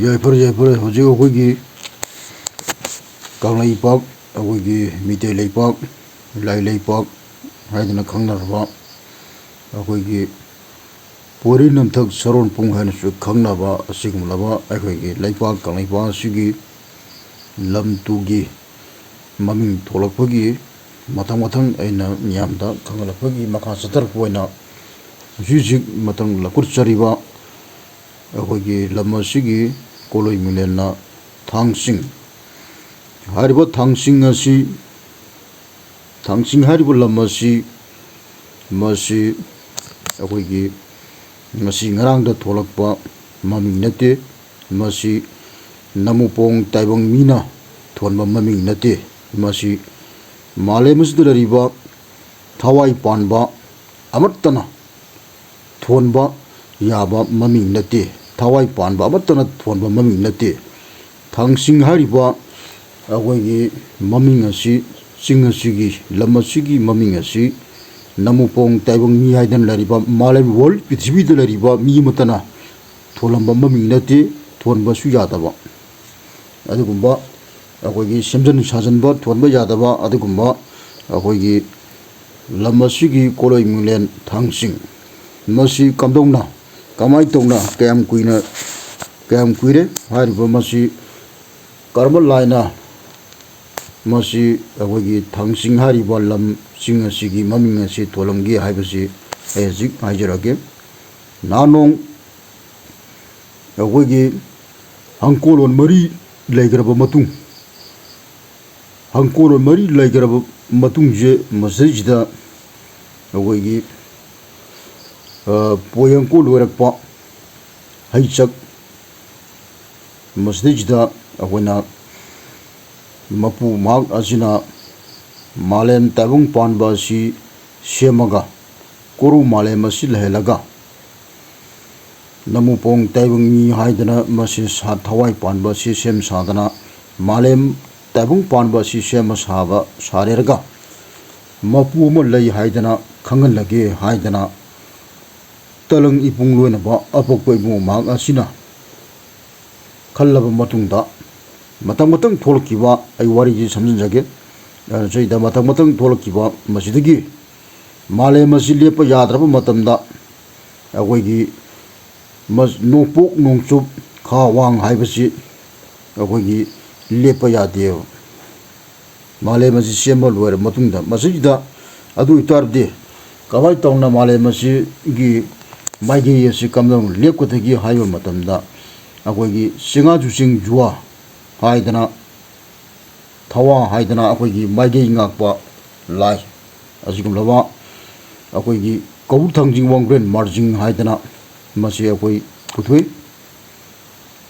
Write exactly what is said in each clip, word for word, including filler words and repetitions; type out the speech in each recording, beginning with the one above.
ꯌꯥꯏꯐꯔꯦ, ꯌꯥꯏꯐꯔꯦ꯫ ꯍꯧꯖꯤꯛ ꯑꯩꯈꯣꯏꯒꯤ ꯀꯪꯂꯩꯄꯥꯛ, ꯑꯩꯈꯣꯏꯒꯤ ꯃꯤꯇꯩ ꯂꯩꯄꯥꯛ, ꯂꯥꯏ ꯂꯩꯄꯥꯛ ꯍꯥꯏꯗꯅ ꯈꯪꯅꯔꯕ ꯑꯩꯈꯣꯏꯒꯤ ꯄꯣꯏꯔꯩ ꯅꯝꯊꯛ ꯁꯔꯣꯟ ꯄꯨꯡ ꯍꯥꯏꯅꯁꯨ ꯈꯪꯅꯕ ꯑꯁꯤꯒꯨꯝꯂꯕ ꯑꯩꯈꯣꯏꯒꯤ ꯂꯩꯄꯥꯛ ꯀꯪꯂꯩꯄꯥꯛ ꯑꯁꯤꯒꯤ ꯂꯝ ꯇꯨꯒꯤ ꯃꯃꯤꯡ ꯊꯣꯛꯂꯛꯄꯒꯤ ꯃꯊꯪ ꯃꯊꯪ ꯑꯩꯅ ꯃꯤꯌꯥꯝꯗ ꯈꯪꯍꯜꯂꯛꯄꯒꯤ ꯃꯈꯥ ꯆꯠꯊꯔꯛꯄ ꯑꯣꯏꯅ ꯍꯧꯖꯤꯛ ꯍꯧꯖꯤꯛ ꯃꯇꯝ ꯂꯧꯈꯠꯆꯔꯤꯕ ꯑꯩꯈꯣꯏꯒꯤ ꯂꯝ ꯑꯁꯤꯒꯤ ꯀꯣꯂꯣꯏ ꯃꯤꯂꯦꯟꯅ ꯊꯥꯡꯁꯤꯡ ꯍꯥꯏꯔꯤꯕ ꯊꯥꯡꯁꯤꯡ ꯑꯁꯤ, ꯊꯥꯡꯁꯤꯡ ꯍꯥꯏꯔꯤꯕ ꯂꯝ ꯑꯁꯤ, ꯃꯁꯤ ꯑꯩꯈꯣꯏꯒꯤ ꯉꯁꯤ ꯉꯔꯥꯡꯗ ꯊꯣꯛꯂꯛꯄ ꯃꯃꯤꯡ ꯅꯠꯇꯦ꯫ ꯃꯁꯤ ꯅꯃꯨꯄꯣꯡ ꯇꯥꯏꯕꯪ ꯃꯤꯅ ꯊꯣꯟꯕ ꯃꯃꯤꯡ ꯅꯠꯇꯦ꯫ ꯃꯁꯤ ꯃꯥꯂꯦꯝ ꯑꯁꯤꯗ ꯂꯩꯔꯤꯕ ꯊꯋꯥꯏ ꯄꯥꯟꯕ ꯑꯃꯠꯇꯅ ꯊꯣꯟꯕ ꯌꯥꯕ ꯃꯃꯤꯡ ꯅꯠꯇꯦ꯫ ꯊꯋꯥꯏ ꯄꯥꯟꯕ ꯑꯃꯠꯇꯅ ꯊꯣꯟꯕ ꯃꯃꯤꯡ ꯅꯠꯇꯦ꯫ ꯊꯥꯡꯁꯤꯡ ꯍꯥꯏꯔꯤꯕ ꯑꯩꯈꯣꯏꯒꯤ ꯃꯃꯤꯡ ꯑꯁꯤ, ꯆꯤꯡ ꯑꯁꯤꯒꯤ, ꯂꯝ ꯑꯁꯤꯒꯤ ꯃꯃꯤꯡ ꯑꯁꯤ ꯅꯃꯨꯄꯣꯡ ꯇꯥꯏꯕꯪ ꯃꯤ ꯍꯥꯏꯗꯅ ꯂꯩꯔꯤꯕ ꯃꯥꯂꯦꯝ ꯋꯥꯔꯜ ꯄ꯭ꯔꯤꯊꯤꯕꯤꯗ ꯂꯩꯔꯤꯕ ꯃꯤ ꯑꯃꯠꯇꯅ ꯊꯣꯜꯂꯝꯕ ꯃꯃꯤꯡ ꯅꯠꯇꯦ, ꯊꯣꯟꯕꯁꯨ ꯌꯥꯗꯕ꯫ ꯑꯗꯨꯒꯨꯝꯕ ꯑꯩꯈꯣꯏꯒꯤ ꯁꯦꯝꯖꯤꯟ ꯁꯥꯖꯤꯟꯕ, ꯊꯣꯟꯕ ꯌꯥꯗꯕ ꯑꯗꯨꯒꯨꯝꯕ ꯑꯩꯈꯣꯏꯒꯤ ꯂꯝ ꯑꯁꯤꯒꯤ ꯀꯣꯂꯣꯏ ꯃꯤꯂꯦꯟ ꯊꯥꯡꯁꯤꯡ꯫ ꯃꯁꯤ ꯀꯝꯗꯧꯅ, ꯀꯃꯥꯏꯅ ꯇꯧꯅ, ꯀꯌꯥꯝ ꯀꯨꯏꯅ, ꯀꯌꯥꯝ ꯀꯨꯏꯔꯦ ꯍꯥꯏꯔꯤꯕ ꯃꯁꯤ ꯀꯔꯝꯕ ꯂꯥꯏꯅ ꯃꯁꯤ ꯑꯩꯈꯣꯏꯒꯤ ꯊꯥꯡꯁꯤꯡ ꯍꯥꯏꯔꯤꯕ ꯂꯝꯁꯤꯡ ꯑꯁꯤꯒꯤ ꯃꯃꯤꯡ ꯑꯁꯤ ꯊꯣꯜꯂꯝꯒꯦ ꯍꯥꯏꯕꯁꯤ ꯑꯩ ꯍꯧꯖꯤꯛ ꯍꯥꯏꯖꯔꯛꯑꯒꯦ꯫ ꯅꯍꯥꯟ ꯅꯣꯡ ꯑꯩꯈꯣꯏꯒꯤ ꯍꯪꯀꯣꯜꯂꯣꯟ ꯃꯔꯤ ꯂꯩꯈ꯭ꯔꯕ ꯃꯇꯨꯡ, ꯍꯪꯀꯣꯜꯂꯣꯟ ꯃꯔꯤ ꯂꯩꯈ꯭ꯔꯕ ꯃꯇꯨꯡꯁꯦ ꯃꯁꯤꯗꯩꯁꯤꯗ ꯑꯩꯈꯣꯏꯒꯤ, ꯑ, ꯄꯣꯌꯪꯀꯣꯜ ꯑꯣꯏꯔꯛꯄ ꯍꯩꯆꯛ, ꯃꯁꯤꯗꯩꯁꯤꯗ ꯑꯩꯈꯣꯏꯅ ꯃꯄꯨ ꯃꯍꯥꯛ ꯑꯁꯤꯅ ꯃꯥꯂꯦꯝ ꯇꯥꯏꯕꯪ ꯄꯥꯟꯕ ꯑꯁꯤ ꯁꯦꯝꯃꯒ, ꯀꯣꯔꯧ ꯃꯥꯂꯦꯝ ꯑꯁꯤ ꯂꯩꯍꯜꯂꯒ, ꯅꯃꯨꯄꯣꯡ ꯇꯥꯏꯕꯪ ꯃꯤ ꯍꯥꯏꯗꯅ ꯃꯁꯤ ꯁꯥ-, ꯊꯋꯥꯏ ꯄꯥꯟꯕ ꯑꯁꯤ ꯁꯦꯝ ꯁꯥꯗꯅ, ꯃꯥꯂꯦꯝ ꯇꯥꯏꯕꯪ ꯄꯥꯟꯕ ꯑꯁꯤ ꯁꯦꯝꯕ ꯁꯥꯕ ꯁꯥꯔꯦꯔꯒ, ꯃꯄꯨ ꯑꯃ ꯂꯩ ꯍꯥꯏꯗꯅ ꯈꯪꯍꯜꯂꯒꯦ ꯍꯥꯏꯗꯅ, ꯇꯂꯪ ꯏꯄꯨꯡ ꯂꯣꯏꯅꯕ ꯑꯄꯣꯛꯄ ꯏꯕꯨꯡ ꯃꯍꯥꯛ ꯑꯁꯤꯅ ꯈꯜꯂꯕ ꯃꯇꯨꯡꯗ, ꯃꯊꯪ ꯃꯊꯪ ꯊꯣꯛꯂꯛꯈꯤꯕ, ꯑꯩ ꯋꯥꯔꯤꯁꯤ ꯁꯝꯖꯤꯟꯖꯒꯦ꯫ ꯑ, ꯁꯤꯗ ꯃꯊꯪ ꯃꯊꯪ ꯊꯣꯛꯂꯛꯈꯤꯕ ꯃꯁꯤꯗꯒꯤ ꯃꯥꯂꯦꯝ ꯑꯁꯤ ꯂꯦꯞꯄ ꯌꯥꯗ꯭ꯔꯕ ꯃꯇꯝꯗ, ꯑꯩꯈꯣꯏꯒꯤ ꯃꯁ-, ꯅꯣꯡꯄꯣꯛ ꯅꯣꯡꯆꯨꯞ ꯈꯥ ꯋꯥꯡ ꯍꯥꯏꯕꯁꯤ ꯑꯩꯈꯣꯏꯒꯤ ꯂꯦꯞꯄ ꯌꯥꯗꯦꯕ꯫ ꯃꯥꯂꯦꯝ ꯑꯁꯤ ꯁꯦꯝꯕ ꯂꯣꯏꯔꯕ ꯃꯇꯨꯡꯗ, ꯃꯁꯤꯗ ꯑꯗꯨ ꯑꯣꯏꯇꯥꯔꯗꯤ ꯀꯃꯥꯏꯅ ꯇꯧꯅ ꯃꯥꯂꯦꯝ ꯑꯁꯤꯒꯤ ꯃꯥꯏꯀꯩ ꯑꯁꯤ ꯀꯝꯗꯧꯅ ꯂꯦꯞꯀꯗꯒꯦ ꯍꯥꯏꯕ ꯃꯇꯝꯗ, ꯑꯩꯈꯣꯏꯒꯤ ꯆꯤꯡꯉꯥ ꯆꯨꯆꯤꯡ ꯖꯨꯋꯥ ꯍꯥꯏꯗꯅ, ꯊꯋꯥ ꯍꯥꯏꯗꯅ ꯑꯩꯈꯣꯏꯒꯤ ꯃꯥꯏꯀꯩ ꯉꯥꯛꯄ ꯂꯥꯏ, ꯑꯁꯤꯒꯨꯝꯂꯕ ꯑꯩꯈꯣꯏꯒꯤ ꯀꯧꯕ꯭ꯔꯨ ꯊꯥꯡꯖꯤꯡ ꯋꯥꯡꯕ꯭ꯔꯦꯟ ꯃꯥꯔꯖꯤꯡ ꯍꯥꯏꯗꯅ ꯃꯁꯤ ꯑꯩꯈꯣꯏ ꯄꯨꯊꯣꯛꯏ꯫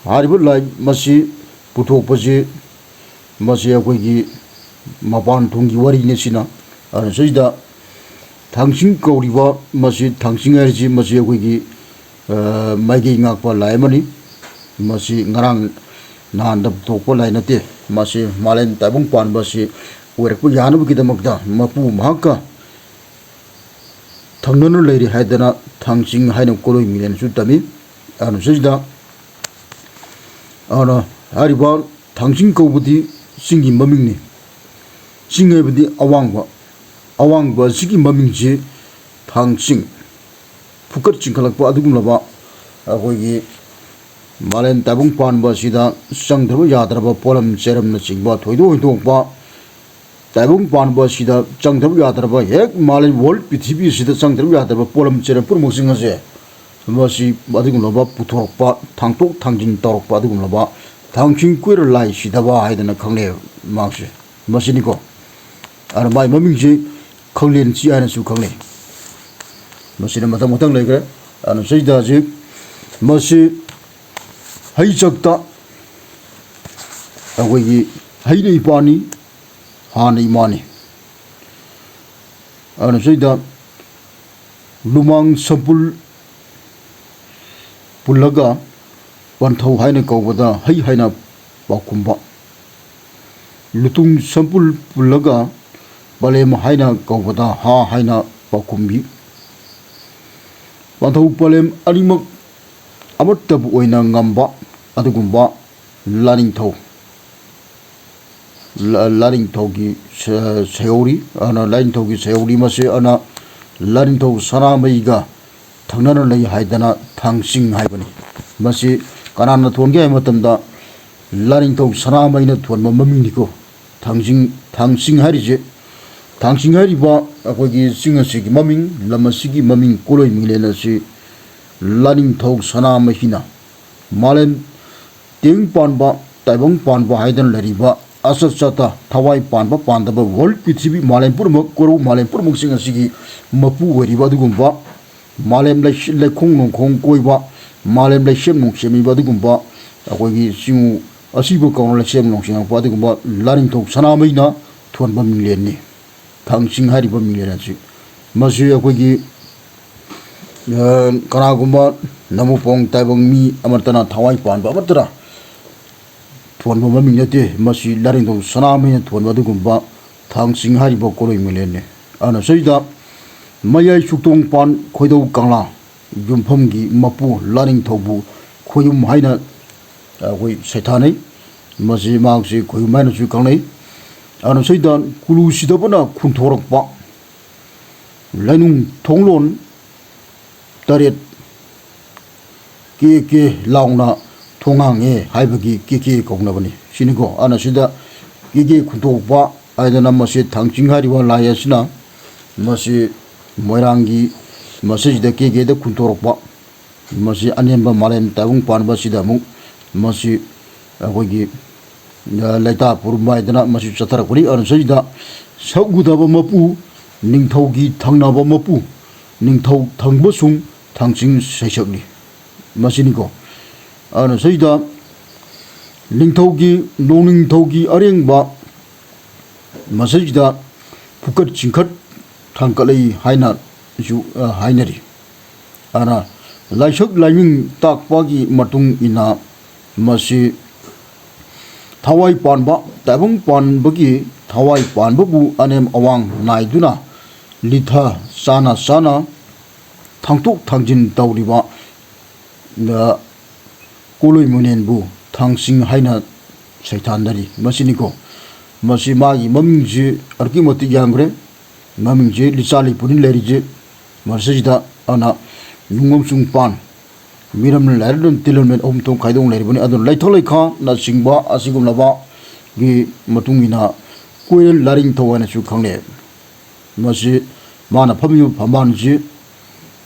ꯍꯥꯏꯔꯤꯕ ꯂꯥꯏ ꯃꯁꯤ ꯄꯨꯊꯣꯛꯄꯁꯤ, ꯃꯁꯤ ꯑꯩꯈꯣꯏꯒꯤ ꯃꯄꯥꯟ ꯊꯣꯡꯒꯤ ꯋꯥꯔꯤꯅꯤ ꯁꯤꯅ꯫ ꯑꯗꯨꯅ ꯁꯤꯗ ꯊꯥꯡꯆꯤꯡ ꯀꯧꯔꯤꯕ ꯃꯁꯤ, ꯊꯥꯡꯆꯤꯡ ꯍꯥꯏꯔꯤꯁꯤ ꯃꯁꯤ ꯑꯩꯈꯣꯏꯒꯤ, ꯑ, ꯃꯥꯏꯀꯩ ꯉꯥꯛꯄ ꯂꯥꯏ ꯑꯃꯅꯤ꯫ ꯃꯁꯤ ꯉꯔꯥꯡ ꯅꯍꯥꯟꯗ ꯄꯨꯊꯣꯛꯄ ꯂꯥꯏ ꯅꯠꯇꯦ꯫ ꯃꯁꯤ ꯃꯥꯂꯦꯝ ꯇꯥꯏꯕꯪ ꯄꯥꯟꯕ ꯑꯁꯤ ꯑꯣꯏꯔꯛꯄ ꯌꯥꯅꯕꯒꯤꯗꯃꯛꯇ ꯃꯄꯨ ꯃꯍꯥꯛꯀ ꯊꯪꯅꯅ ꯂꯩꯔꯤ ꯍꯥꯏꯗꯅ ꯊꯥꯡꯆꯤꯡ ꯍꯥꯏꯅ ꯀꯣꯂꯣꯏ ꯃꯤꯔꯦꯟꯁꯨ ꯇꯝꯃꯤ꯫ ꯑꯗꯨꯅ ꯁꯤꯗ, ꯑꯗꯨꯅ ꯍꯥꯏꯔꯤꯕ ꯊꯥꯡꯆꯤꯡ ꯀꯧꯕꯗꯤ ꯆꯤꯡꯒꯤ ꯃꯃꯤꯡꯅꯤ꯫ ꯆꯤꯡ ꯍꯥꯏꯕꯗꯤ ꯑꯋꯥꯡꯕ, ꯑꯋꯥꯡꯕ ꯑꯁꯤꯒꯤ ꯃꯃꯤꯡꯁꯤ ꯊꯥꯡꯆꯤꯡ, ꯐꯨꯀꯠ ꯆꯤꯡꯈꯠꯂꯛꯄ ꯑꯗꯨꯒꯨꯝꯂꯕ ꯑꯩꯈꯣꯏꯒꯤ ꯃꯥꯂꯦꯝ ꯇꯥꯏꯕꯪ ꯄꯥꯟꯕ ꯑꯁꯤꯗ ꯆꯪꯗ꯭ꯔꯕ ꯌꯥꯗ꯭ꯔꯕ ꯄꯣꯠꯂꯝ ꯆꯩꯔꯝꯅꯆꯤꯡꯕ ꯊꯣꯏꯗꯣꯛ ꯍꯦꯟꯗꯣꯛꯄ ꯇꯥꯏꯕꯪ ꯄꯥꯟꯕ ꯑꯁꯤꯗ ꯆꯪꯗ꯭ꯔꯕ ꯌꯥꯗ꯭ꯔꯕ, ꯍꯦꯛ ꯃꯥꯂꯦꯝ ꯋꯥꯔꯜ ꯄ꯭ꯔꯤꯊꯤꯕꯤ ꯑꯁꯤꯗ ꯆꯪꯗ꯭ꯔꯕ ꯌꯥꯗ꯭ꯔꯕ ꯄꯣꯠꯂꯝ ꯆꯩꯔꯝ ꯄꯨꯝꯅꯃꯛꯁꯤꯡ ꯑꯁꯦ ꯃꯁꯤ ꯑꯗꯨꯒꯨꯝꯂꯕ ꯄꯨꯊꯣꯔꯛꯄ, ꯊꯥꯡꯇꯣꯛ ꯊꯥꯡꯖꯤꯟ ꯇꯧꯔꯛꯄ ꯑꯗꯨꯒꯨꯝꯂꯕ ꯊꯥꯡꯆꯤꯡ ꯀꯣꯏꯔ ꯂꯥꯏ ꯁꯤꯗꯕ ꯍꯥꯏꯗꯅ ꯈꯪꯅꯩ ꯃꯍꯥꯛꯁꯦ꯫ ꯃꯁꯤꯅꯤꯀꯣ꯫ ꯑꯗꯨꯅ ꯃꯥꯏ ꯃꯃꯤꯡꯁꯤ ꯈꯪꯂꯦꯟ ꯆꯤ ꯍꯥꯏꯅꯁꯨ ꯈꯪꯅꯩ꯫ ꯃꯁꯤꯅ ꯃꯊꯪ ꯃꯊꯪ ꯂꯩꯈ꯭ꯔꯦ꯫ ꯑꯗꯨꯅ ꯁꯤꯗ ꯍꯧꯖꯤꯛ ꯃꯁꯤ ꯍꯩꯆꯛꯇ ꯑꯩꯈꯣꯏꯒꯤ ꯍꯩꯅ ꯏꯄꯥꯅꯤ, ꯍꯥꯟꯅ ꯏꯃꯥꯅꯤ꯫ ꯑꯗꯨꯅ ꯁꯤꯗ ꯂꯨꯃꯥꯡ ꯁꯝꯄꯨꯜ ꯄꯨꯜꯂꯒ ꯄꯟꯊꯧ ꯍꯥꯏꯅ ꯀꯧꯕꯗ ꯍꯩ ꯍꯥꯏꯅ ꯄꯥꯎꯈꯨꯝꯕ꯫ ꯂꯨꯇꯨꯡ ꯁꯝꯄꯨꯜ ꯄꯨꯜꯂꯒ ꯄꯂꯦꯝ ꯍꯥꯏꯅ ꯀꯧꯕꯗ ꯍꯥ ꯍꯥꯏꯅ ꯄꯥꯎꯈꯨꯝꯕꯤ꯫ ꯄꯟꯊꯧ ꯄꯂꯦꯝ ꯑꯅꯤꯃꯛ ꯑꯃꯠꯇꯕꯨ ꯑꯣꯏꯅ ꯉꯝꯕ꯫ ꯑꯗꯨꯒꯨꯝꯕ ꯂꯥꯅꯤꯡꯊꯧ, ꯂꯥ-, ꯂꯥꯅꯤꯡꯊꯧꯒꯤ ꯁ-, ꯁꯩꯍꯧꯔꯤ, ꯑꯗꯨꯅ ꯂꯥꯅꯤꯡꯊꯧꯒꯤ ꯁꯩꯍꯧꯔꯤ ꯃꯁꯦ ꯑꯗꯨꯅ ꯂꯥꯅꯤꯡꯊꯧ ꯁꯅꯥꯃꯍꯤꯒ ꯊꯪꯅꯅ ꯂꯩ ꯍꯥꯏꯗꯅ ꯊꯥꯡꯆꯤꯡ ꯍꯥꯏꯕꯅꯤ꯫ ꯃꯁꯤ ꯀꯅꯥꯅ ꯊꯣꯟꯒꯦ ꯍꯥꯏꯕ ꯃꯇꯝꯗ ꯂꯥꯅꯤꯡꯊꯧ ꯁꯅꯥꯃꯍꯤꯅ ꯊꯣꯟꯕ ꯃꯃꯤꯡꯅꯤꯀꯣ꯫ ꯊꯥꯡꯖꯤꯡ, ꯊꯥꯡꯆꯤꯡ ꯍꯥꯏꯔꯤꯁꯦ, ꯊꯥꯡꯆꯤꯡ ꯍꯥꯏꯔꯤꯕ ꯑꯩꯈꯣꯏꯒꯤ ꯆꯤꯡ ꯑꯁꯤꯒꯤ ꯃꯃꯤꯡ, ꯂꯝ ꯑꯁꯤꯒꯤ ꯃꯃꯤꯡ ꯀꯣꯂꯣꯏ ꯃꯤꯡꯂꯦꯟ ꯑꯁꯤ ꯂꯥꯅꯤꯡꯊꯧ ꯁꯅꯥꯃꯍꯤꯅ ꯃꯥꯂꯦꯝ ꯇꯤꯡ ꯄꯥꯟꯕ, ꯇꯥꯏꯕꯪ ꯄꯥꯟꯕ ꯍꯥꯏꯗꯅ ꯂꯩꯔꯤꯕ ꯑꯆꯠ ꯆꯠꯇ ꯊꯋꯥꯏ ꯄꯥꯟꯕ ꯄꯥꯟꯗꯕ ꯋꯥꯔꯜ ꯄ꯭ꯔꯤꯊꯤꯕꯤ ꯃꯥꯂꯦꯝ ꯄꯨꯝꯅꯃꯛ ꯀꯣꯔꯧ ꯃꯥꯂꯦꯝ ꯄꯨꯝꯅꯃꯛꯁꯤꯡ ꯑꯁꯤꯒꯤ ꯃꯄꯨ ꯑꯣꯏꯔꯤꯕ ꯑꯗꯨꯒꯨꯝꯕ ꯃꯥꯂꯦꯝ ꯂꯩꯁꯤ-, ꯂꯩꯈꯣꯡ ꯅꯣꯡꯈꯣꯡ ꯀꯣꯏꯕ, ꯃꯥꯂꯦꯝ ꯂꯩꯁꯦꯝ ꯅꯨꯡꯁꯦꯝꯃꯤꯕ ꯑꯗꯨꯒꯨꯝꯕ ꯑꯩꯈꯣꯏꯒꯤ ꯆꯤꯡꯉꯨ ꯑꯁꯤꯕꯨ ꯀꯧꯅ ꯂꯩꯁꯦꯝ ꯅꯨꯡꯁꯦꯝꯃꯛꯄ ꯑꯗꯨꯒꯨꯝꯕ ꯂꯥꯅꯤꯡꯊꯧ ꯁꯅꯥꯃꯍꯤꯅ ꯊꯣꯟꯕ ꯃꯤꯡꯂꯦꯟꯅꯤ꯫ ꯊꯥꯡꯆꯤꯡ ꯍꯥꯏꯔꯤꯕ ꯃꯤꯡꯂꯦꯟ ꯑꯁꯤ꯫ ꯃꯁꯤ ꯑꯩꯈꯣꯏꯒꯤ, ꯑ, ꯀꯅꯥꯒꯨꯝꯕ ꯅꯃꯨꯄꯣꯡ ꯇꯥꯏꯕꯪ ꯃꯤ ꯑꯃꯠꯇꯅ ꯊꯋꯥꯏ ꯄꯥꯟꯕ ꯑꯃꯠꯇꯅ ꯊꯣꯟꯕ ꯃꯃꯤꯡ ꯅꯠꯇꯦ꯫ ꯃꯁꯤ ꯂꯥꯏꯔꯦꯡꯊꯧ ꯁꯅꯥꯃꯍꯤꯅ ꯊꯣꯟꯕ ꯑꯗꯨꯒꯨꯝꯕ ꯊꯥꯡꯆꯤꯡ ꯍꯥꯏꯔꯤꯕ ꯀꯣꯂꯣꯏ ꯃꯤꯡꯂꯦꯟꯅꯤ꯫ ꯑꯗꯨꯅ ꯁꯤꯗ ꯃꯌꯥꯏ ꯆꯨꯛꯇꯣꯡꯄꯥꯟ ꯈꯣꯏꯗꯧ ꯀꯪꯂꯥ ꯌꯨꯝꯐꯝꯒꯤ ꯃꯄꯨ ꯂꯥꯏꯅꯤꯡꯊꯧꯕꯨ ꯈꯣꯏꯌꯨꯝ ꯍꯥꯏꯅ ꯑꯩꯈꯣꯏ ꯁꯩꯊꯥꯅꯩ꯫ ꯃꯁꯤ ꯃꯍꯥꯛꯁꯤ ꯈꯣꯏꯌꯨꯝ ꯍꯥꯏꯅꯁꯨ ꯈꯪꯅꯩ꯫ ꯑꯗꯨꯅ ꯁꯤꯗ ꯀꯨꯂꯨ ꯁꯤꯗꯕꯅ ꯈꯨꯟꯊꯣꯔꯛꯄ ꯂꯩꯅꯨꯡ ꯊꯣꯡꯂꯣꯟ ꯇꯔꯦꯠ ꯀꯦ ꯀꯦ ꯂꯥꯎꯅ ꯊꯣꯡ ꯍꯥꯡꯉꯦ ꯍꯥꯏꯕꯒꯤ ꯀꯦ ꯀꯦ ꯀꯧꯅꯕꯅꯤ꯫ ꯁꯤꯅꯤꯀꯣ꯫ ꯑꯗꯨꯅ ꯁꯤꯗ ꯀꯦ ꯀꯦ ꯈꯨꯟꯊꯣꯛꯄ ꯍꯥꯏꯗꯅ ꯃꯁꯤ ꯊꯥꯡꯆꯤꯡ ꯍꯥꯏꯔꯤꯕ ꯂꯥꯏ ꯑꯁꯤꯅ ꯃꯁꯤ ꯃꯣꯏꯔꯥꯡꯒꯤ ꯃꯁꯤꯁꯤꯗ ꯀꯦ ꯀꯦꯗ ꯈꯨꯟꯊꯣꯔꯛꯄ ꯃꯁꯤ ꯑꯅꯦꯝꯕ ꯃꯥꯂꯦꯝ ꯇꯥꯏꯕꯪ ꯄꯥꯟꯕ ꯑꯁꯤꯗ ꯑꯃꯨꯛ ꯃꯁꯤ ꯑꯩꯈꯣꯏꯒꯤ, ꯑ, ꯂꯩꯇꯥ ꯄꯨꯔꯨꯝꯕ ꯍꯥꯏꯗꯅ ꯃꯁꯤ ꯆꯠꯊꯔꯛꯄꯅꯤ꯫ ꯑꯗꯨꯅ ꯁꯤꯗ ꯁꯛꯎꯗꯕ ꯃꯄꯨ, ꯅꯤꯡꯊꯧꯒꯤ ꯊꯪꯅꯕ ꯃꯄꯨ, ꯅꯤꯡꯊꯧ ꯊꯪꯕꯁꯨꯡ ꯊꯥꯡꯆꯤꯡ ꯁꯩꯁꯛꯅꯤ꯫ ꯃꯁꯤꯅꯤꯀꯣ꯫ ꯑꯗꯨꯅ ꯁꯤꯗ ꯅꯤꯡꯊꯧꯒꯤ, ꯅꯣꯡꯅꯤꯡꯊꯧꯒꯤ ꯑꯔꯦꯡꯕ ꯃꯁꯤꯗ ꯐꯨꯀꯠ ꯆꯤꯡꯈꯠ ꯊꯥꯡꯀꯠꯂꯛꯏ ꯍꯥꯏꯅꯁꯨ, ꯑ, ꯍꯥꯏꯅꯔꯤ꯫ ꯑꯗꯨꯅ ꯂꯥꯏꯁꯛ ꯂꯥꯏꯃꯤꯡ ꯇꯥꯛꯄꯒꯤ ꯃꯇꯨꯡ ꯏꯟꯅ ꯃꯁꯤ ꯊꯋꯥꯏ ꯄꯥꯟꯕ, ꯇꯥꯏꯕꯪ ꯄꯥꯟꯕꯒꯤ ꯊꯋꯥꯏ ꯄꯥꯟꯕꯕꯨ ꯑꯅꯦꯝ ꯑꯋꯥꯡ ꯅꯥꯏꯗꯨꯅ ꯂꯤꯊ ꯆꯥꯅ ꯆꯥꯅ ꯊꯥꯡꯇꯣꯛ ꯊꯥꯡꯖꯤꯟ ꯇꯧꯔꯤꯕ, ꯑ, ꯀꯣꯂꯣꯏ ꯃꯨꯅꯦꯟꯕꯨ ꯊꯥꯡꯆꯤꯡ ꯍꯥꯏꯅ ꯁꯩꯊꯥꯅꯔꯤ꯫ ꯃꯁꯤꯅꯤꯀꯣ, ꯃꯁꯤ ꯃꯥꯒꯤ ꯃꯃꯤꯡꯁꯤ ꯑꯗꯨꯛꯀꯤ ꯃꯇꯤꯛ ꯌꯥꯝꯈ꯭ꯔꯦ꯫ ꯃꯃꯤꯡꯁꯤ ꯂꯤꯆꯥ ꯂꯤꯄꯨꯅꯤ ꯂꯩꯔꯤꯁꯦ꯫ ꯃꯁꯤꯗ ꯑꯗꯨꯅ ꯅꯨꯡ ꯑꯃꯁꯨꯡ ꯄꯥꯟ, ꯃꯤꯔꯝ ꯂꯥꯏꯔꯝ ꯇꯤꯜꯂꯝ ꯑꯍꯨꯝ ꯊꯣꯛ ꯈꯥꯏꯗꯣꯛꯅ ꯂꯩꯔꯤꯕꯅꯤ꯫ ꯑꯗꯨꯅ ꯂꯩꯊꯣꯛ ꯂꯩꯈꯥꯅꯆꯤꯡꯕ ꯑꯁꯤꯒꯨꯝꯂꯕꯒꯤ ꯃꯇꯨꯡ ꯏꯟꯅ ꯀꯣꯏꯔꯦꯜ ꯂꯥꯏꯔꯤꯡꯊꯧ ꯍꯥꯏꯅꯁꯨ ꯈꯪꯅꯩ꯫ ꯃꯁꯤ ꯃꯥꯅ ꯐꯝꯃꯤꯕ ꯐꯝꯕꯥꯜꯁꯤ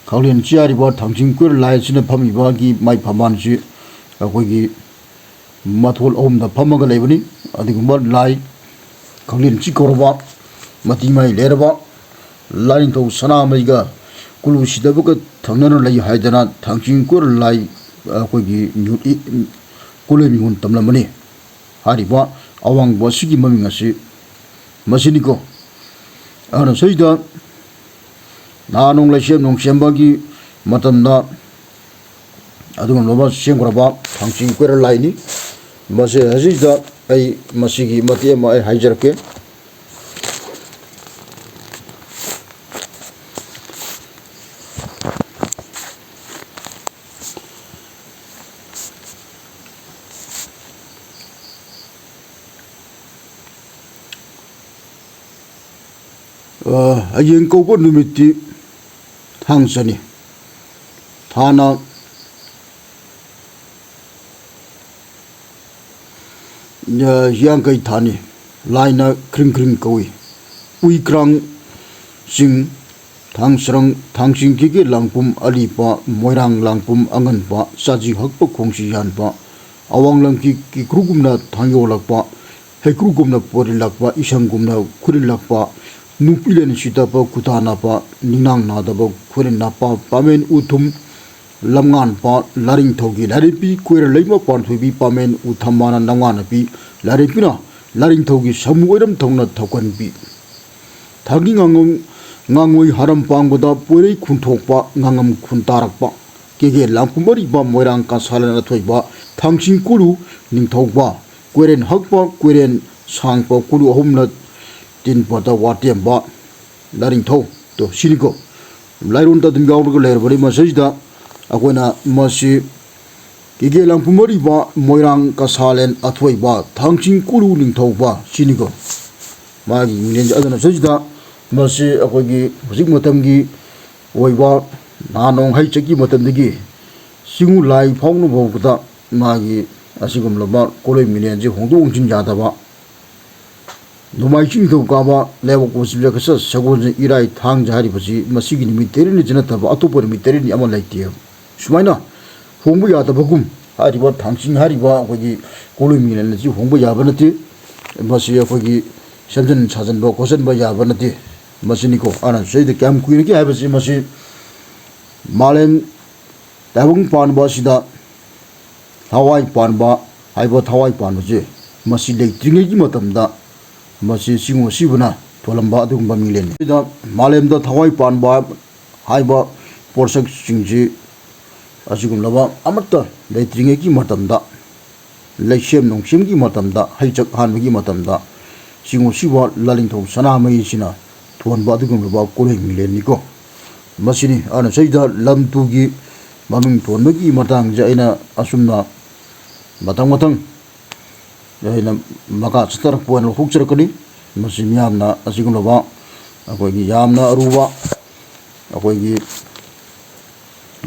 ꯈꯥꯎꯂꯦꯟ ꯆꯤꯌꯥꯔꯤꯕ ꯊꯥꯡꯖꯤꯡ ꯀꯣꯏꯔꯦꯜ ꯂꯥꯏ ꯑꯁꯤꯅ ꯐꯝꯃꯤꯕꯒꯤ ꯃꯥꯏ ꯐꯝꯕꯥꯜꯁꯤ ꯑꯩꯈꯣꯏꯒꯤ ꯃꯊꯣꯜ ꯑꯍꯨꯝꯗ ꯐꯝꯃꯒ ꯂꯩꯕꯅꯤ꯫ ꯑꯗꯨꯒꯨꯝꯕ ꯂꯥꯏ ꯈꯥꯎꯂꯦꯟ ꯆꯤ ꯀꯧꯔꯕ ꯃꯇꯤ ꯃꯥꯏ ꯂꯩꯔꯕ ꯂꯥꯏꯅꯤꯡꯊꯧ ꯁꯅꯥꯃꯍꯤꯒ ꯀꯨꯂꯨ ꯁꯤꯗꯕꯒ ꯊꯪꯅꯅ ꯂꯩ ꯍꯥꯏꯗꯅ ꯊꯥꯡꯖꯤꯡ ꯀꯣꯏꯔꯦꯜ ꯂꯥꯏ ꯑꯩꯈꯣꯏꯒꯤ ꯀꯣꯂꯣꯏ ꯃꯤꯉꯣꯟ ꯇꯝꯂꯝꯕꯅꯤ꯫ ꯍꯥꯏꯔꯤꯕ ꯑꯋꯥꯡꯕ ꯑꯁꯤꯒꯤ ꯃꯃꯤꯡ ꯑꯁꯤ ꯃꯁꯤꯅꯤꯀꯣ꯫ ꯑꯗꯨꯅ ꯁꯤꯗ ꯅꯍꯥ ꯅꯣꯡ ꯂꯩꯁꯦꯝ ꯅꯣꯡ ꯁꯦꯝꯕꯒꯤ ꯃꯇꯝꯗ ꯑꯗꯨꯒꯨꯝꯂꯕ ꯁꯦꯝꯈ꯭ꯔꯕ ꯊꯥꯡꯆꯤꯡ ꯀꯣꯏꯔꯦꯜ ꯂꯥꯏꯅꯤ꯫ ꯃꯁꯤ ꯑꯁꯤꯗ ꯑꯩ ꯃꯁꯤꯒꯤ ꯃꯇꯦꯛ ꯑꯃ ꯑꯩ ꯍꯥꯏꯖꯔꯛꯀꯦ꯫ ꯍꯌꯦꯡ ꯀꯧꯕ ꯅꯨꯃꯤꯠꯇꯤ ꯊꯥꯡꯖꯅꯤ꯫ ꯊꯥꯅ ꯌꯥꯡꯈꯩ ꯊꯥꯅꯤ꯫ ꯂꯥꯏꯅ ꯈ꯭ꯔꯤꯡ ꯈ꯭ꯔꯤꯡ ꯀꯧꯏ꯫ ꯎꯏꯀ꯭ꯔꯥꯡ ꯆꯤꯡ, ꯊꯥꯡꯁꯔꯪ, ꯊꯥꯡꯆꯤꯡ ꯀꯤꯒꯦ ꯂꯥꯡꯄꯨꯝ ꯑꯂꯤꯄ, ꯃꯣꯏꯔꯥꯡ ꯂꯥꯡꯄꯨꯝ ꯑꯉꯟꯕ, ꯆꯥꯖꯤ ꯍꯛꯄ ꯈꯣꯡꯁꯤ ꯌꯥꯟꯕ, ꯑꯋꯥꯡ ꯂꯝꯒꯤ ꯀꯤꯀ꯭ꯔꯨꯒꯨꯝꯅ ꯊꯥꯡꯌꯣꯜꯂꯛꯄ, ꯍꯩꯀ꯭ꯔꯨꯒꯨꯝꯅ ꯄꯣꯔꯤꯜꯂꯛꯄ, ꯏꯁꯪꯒꯨꯝꯅ ꯈꯨꯔꯤꯜꯂꯛꯄ, ꯅꯨꯄꯤꯂꯦꯟ ꯁꯤꯗꯕ ꯈꯨꯗꯥꯅꯕ, ꯅꯤꯡꯅꯥꯡ ꯅꯥꯗꯕ ꯈꯨꯔꯤꯟꯅꯄ, ꯄꯥꯃꯦꯟ ꯎꯊꯨꯝ ꯂꯝꯉꯥꯟꯄ, ꯂꯥꯔꯤꯡꯊꯧꯒꯤ ꯂꯥꯏꯔꯦꯝꯕꯤ, ꯀꯣꯏꯔ ꯂꯩꯃ ꯄꯥꯟꯊꯣꯏꯕꯤ, ꯄꯥꯃꯦꯟ ꯎꯊꯝꯃꯥꯅ ꯅꯝꯉꯥꯟꯅꯕꯤ, ꯂꯥꯏꯔꯦꯝꯕꯤꯅ ꯂꯥꯔꯤꯡꯊꯧꯒꯤ ꯁꯃꯨ ꯑꯣꯏꯔꯝ ꯊꯧꯅ ꯊꯧꯒꯟꯕꯤ꯫ ꯊꯥꯡꯒꯤ ꯉꯥꯉꯣꯝ ꯉꯥꯉꯣꯏ ꯍꯥꯔꯝ ꯄꯥꯡꯕꯗ ꯄꯣꯏꯔꯩ ꯈꯨꯟꯊꯣꯛꯄ, ꯉꯥꯉꯝ ꯈꯨꯟ ꯇꯥꯔꯛꯄ, ꯀꯦꯒꯦ ꯂꯥꯡꯄꯨꯝ ꯑꯔꯤꯕ, ꯃꯣꯏꯔꯥꯡ ꯀꯁꯥꯂꯟ ꯑꯊꯣꯏꯕ, ꯊꯥꯡꯆꯤꯡ ꯀꯨꯂꯨ ꯅꯤꯡꯊꯧꯕ, ꯀꯣꯏꯔꯦꯟ ꯍꯛꯄ, ꯀꯣꯏꯔꯦꯟ ꯁꯥꯡꯄ ꯀꯨꯂꯨ ꯑꯍꯨꯝꯅ ꯇꯤꯟꯄꯗ ꯋꯥꯇꯦꯝꯕ ꯂꯥꯏꯅꯤꯡꯊꯧ꯫ ꯇꯣ, ꯁꯤꯅꯤꯀꯣ꯫ ꯂꯥꯏꯔꯣꯟꯗ ꯑꯗꯨꯝ ꯌꯥꯎꯔꯒ ꯂꯩꯔꯕꯅꯤ꯫ ꯃꯁꯤꯗ ꯑꯩꯈꯣꯏꯅ ꯃꯁꯤ ꯀꯦꯀꯦ ꯂꯥꯡꯐꯝ ꯑꯔꯤꯕ ꯃꯣꯏꯔꯥꯡ ꯀꯁꯥꯂꯦꯟ ꯑꯊꯣꯏꯕ ꯊꯥꯡꯆꯤꯡ ꯀꯣꯂꯨ ꯅꯤꯡꯊꯧꯕ ꯁꯤꯅꯤꯀꯣ꯫ ꯃꯥꯒꯤ ꯃꯤꯡꯂꯦꯟꯁꯦ ꯑꯗꯨꯅ ꯁꯤꯗ ꯃꯁꯤ ꯑꯩꯈꯣꯏꯒꯤ ꯍꯧꯖꯤꯛ ꯃꯇꯝꯒꯤ ꯑꯣꯏꯕ ꯅꯍꯥ ꯅꯣꯡ ꯍꯩ ꯆꯠꯈꯤ ꯃꯇꯝꯗꯒꯤ ꯆꯤꯡꯉꯨ ꯂꯥꯏ ꯐꯥꯎꯅ ꯐꯥꯎꯕꯗ ꯃꯥꯒꯤ ꯑꯁꯤꯒꯨꯝꯂꯕ ꯀꯣꯂꯣꯏ ꯃꯤꯡꯂꯦꯟꯁꯦ ꯍꯣꯡꯗꯣꯛ ꯍꯣꯡꯖꯤꯟ ꯌꯥꯗꯕ, ꯅꯣꯡꯃꯥꯏꯖꯤꯡ ꯅꯤꯡꯊꯧꯀꯥꯕ ꯂꯩꯕꯥꯛꯄꯣꯛꯄ ꯆꯤꯡꯂꯦꯟ ꯀꯁꯥ ꯁꯒꯣꯜꯁꯦꯜ ꯏꯔꯥꯏ ꯊꯥꯡꯖ ꯍꯥꯏꯔꯤꯕꯁꯤ ꯃꯁꯤꯒꯤ ꯅꯨꯃꯤꯠ ꯇꯔꯦꯠꯅꯤꯁꯤ ꯅꯠꯇꯕ ꯑꯇꯣꯞꯄ ꯅꯨꯃꯤꯠ ꯇꯔꯦꯠꯅꯤ ꯑꯃ ꯂꯩꯇꯦ꯫ ꯁꯨꯃꯥꯏꯅ ꯍꯣꯡꯕ ꯌꯥꯗꯕꯒꯨꯝ ꯍꯥꯏꯔꯤꯕ ꯊꯥꯡꯆꯤꯡ ꯍꯥꯏꯔꯤꯕ ꯑꯩꯈꯣꯏꯒꯤ ꯀꯣꯂꯣꯏ ꯃꯤꯡꯂꯦꯟ ꯑꯁꯤ ꯍꯣꯡꯕ ꯌꯥꯕ ꯅꯠꯇꯦ꯫ ꯃꯁꯤ ꯑꯩꯈꯣꯏꯒꯤ ꯁꯦꯝꯖꯤꯟ ꯁꯥꯖꯤꯟꯕ ꯈꯣꯠꯆꯤꯟꯕ ꯌꯥꯕ ꯅꯠꯇꯦ꯫ ꯃꯁꯤꯅꯤꯀꯣ ꯑꯩꯅ ꯁꯤꯗꯩꯗ ꯀꯌꯥꯝ ꯀꯨꯏꯔꯒꯦ ꯍꯥꯏꯕꯁꯤ ꯃꯁꯤ ꯃꯥꯂꯦꯝ ꯇꯥꯏꯕꯪ ꯄꯥꯟꯕ ꯑꯁꯤꯗ ꯊꯋꯥꯏ ꯄꯥꯟꯕ ꯍꯥꯏꯕ ꯊꯋꯥꯏ ꯄꯥꯟꯕꯁꯦ ꯃꯁꯤ ꯂꯩꯇ꯭ꯔꯤꯉꯩꯒꯤ ꯃꯇꯝꯗ ꯃꯁꯤ ꯆꯤꯡꯉꯨ ꯑꯁꯤꯕꯅ ꯊꯣꯜꯂꯝꯕ ꯑꯗꯨꯒꯨꯝꯕ ꯃꯤꯡꯂꯦꯟꯅꯤ꯫ ꯁꯤꯗ ꯃꯥꯂꯦꯝꯗ ꯊꯋꯥꯏ ꯄꯥꯟꯕ ꯍꯥꯏꯕ ꯄꯣꯠꯁꯛꯁꯤꯡꯁꯤ ꯑꯁꯤꯒꯨꯝꯂꯕ ꯑꯃꯠꯇ ꯂꯩꯇ꯭ꯔꯤꯉꯩꯒꯤ ꯃꯇꯝꯗ, ꯂꯩꯁꯦꯝ ꯅꯨꯡꯁꯦꯝꯒꯤ ꯃꯇꯝꯗ, ꯍꯩꯆꯛ ꯍꯥꯟꯕꯒꯤ ꯃꯇꯝꯗ ꯆꯤꯡꯉꯨ ꯁꯤꯕ ꯂꯥꯂꯤꯡꯊꯧ ꯁꯅꯥꯃꯍꯤꯁꯤꯅ ꯊꯣꯟꯕ ꯑꯗꯨꯒꯨꯝꯂꯕ ꯀꯣꯂꯣꯏ ꯃꯤꯡꯂꯦꯟꯅꯤꯀꯣ꯫ ꯃꯁꯤꯅꯤ ꯑꯩꯅ ꯁꯤꯗ ꯂꯝ ꯇꯨꯒꯤ ꯃꯃꯤꯡ ꯊꯣꯟꯕꯒꯤ ꯃꯇꯥꯡꯁꯦ ꯑꯩꯅ ꯑꯁꯨꯝꯅ ꯃꯊꯪ ꯃꯊꯪ ꯑꯩꯅ ꯃꯈꯥ ꯆꯠꯊꯔꯛꯄ ꯑꯣꯏꯅ ꯂꯧꯊꯣꯛꯆꯔꯛꯀꯅꯤ꯫ ꯃꯁꯤ ꯃꯤꯌꯥꯝꯅ ꯑꯁꯤꯒꯨꯝꯂꯕ ꯑꯩꯈꯣꯏꯒꯤ ꯌꯥꯝꯅ ꯑꯔꯨꯕ ꯑꯩꯈꯣꯏꯒꯤ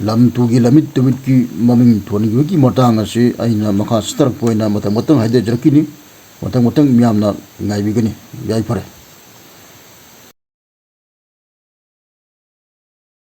ꯂꯝ ꯇꯨꯒꯤ ꯂꯝꯃꯤꯠ ꯇꯨꯃꯤꯠꯀꯤ ꯃꯃꯤꯡ ꯊꯣꯟꯈꯤꯕꯒꯤ ꯃꯇꯥꯡ ꯑꯁꯤ ꯑꯩꯅ ꯃꯈꯥ ꯆꯠꯊꯔꯛꯄ ꯑꯣꯏꯅ ꯃꯊꯪ ꯃꯊꯪ ꯍꯥꯏꯖꯔꯛꯈꯤꯅꯤ꯫ ꯃꯊꯪ ꯃꯊꯪ ꯃꯤꯌꯥꯝꯅ ꯉꯥꯏꯕꯤꯒꯅꯤ꯫ ꯌꯥꯏꯐꯔꯦ꯫